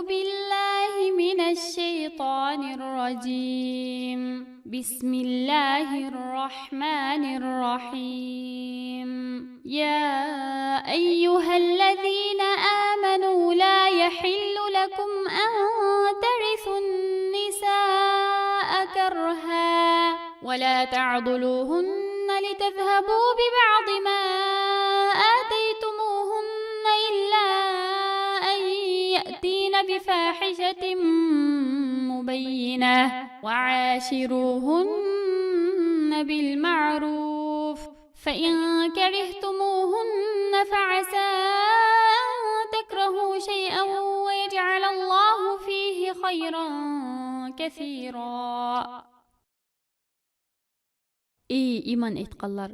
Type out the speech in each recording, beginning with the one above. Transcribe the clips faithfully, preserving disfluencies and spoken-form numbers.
بالله من الشيطان الرجيم. بسم الله الرحمن الرحيم. يا أيها الذين آمنوا لا يحل لكم أن ترثوا النساء كرها ولا تعضلوهن لتذهبوا ببعض ما آتيتموهن إلا أن يأتين بفاحشة مبينة وعاشروهن بالمعروف فإن كرهتموهن فعسى أن تكرهوا شيئا ويجعل الله فيه خيرا كثيرا. ئى ئىمان ئېيتقانلار!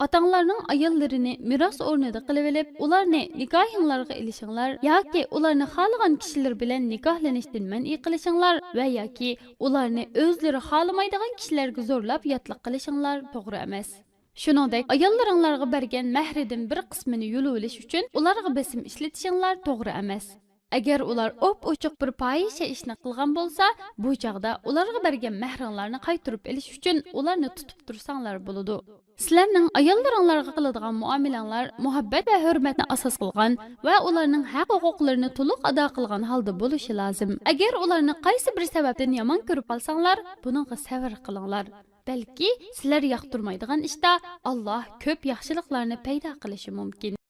ئاتاڭلارنىڭ ئاياللىرىنى مىراس ئورنىدا قىلىۋېلىپ، ئۇلارنى نىكاھىڭلارغا ئېلىشىڭلار ياكى ئۇلارنى خالىغان كىشىلەر بىلەن نىكاھلىنىشتىن مەنئى قىلىشىڭلار ۋە ياكى ئۇلارنى ئۆزلىرى خالىمايدىغان كىشىلەرگە زورلاپ ياتلىق قىلىشىڭلار توغرا ئەمەس. شۇنىڭدەك ئاياللىرىڭلارغا بەرگەن مەھرىدىن بىر قىسمىنى يۇلۇۋېلىش ئۈچۈن ئۇلارغا بېسىم ئىشلىتىشىڭلار توغرا ئەمەس. ئەگەر ئۇلار ئوپئوچۇق بىر پاھىشە ئىشنى قىلغان بولسا، بۇ چاغدا ئۇلارغا بەرگەن مەھرىڭلارنى قايتۇرۇپ ئېلىش ئۈچۈن ئۇلارنى تۇتۇپ تۇرساڭلار بولىدۇ. سىلەرنىڭ ئاياللىرىڭلارغا قىلىدىغان مۇئامىلەڭلار مۇھەببەت ۋە ھۆرمەتنى ئاساس قىلغان ۋە ئۇلارنىڭ ھەق ھوقۇقلىرىنى تولۇق ئادا قىلغان ھالدا بولۇشى لازىم. ئەگەر ئۇلارنى قايسى بىر سەۋەبتىن يامان كۆرۈپ قالساڭلار، بۇنىڭغا سەۋر قىلىڭلار. بەلكى سىلەر ياقتۇرمايدىغان ئىشتا ئاللاھ كۆپ ياخشىلىقلارنى پەيدا قىلىشى مۇمكىن.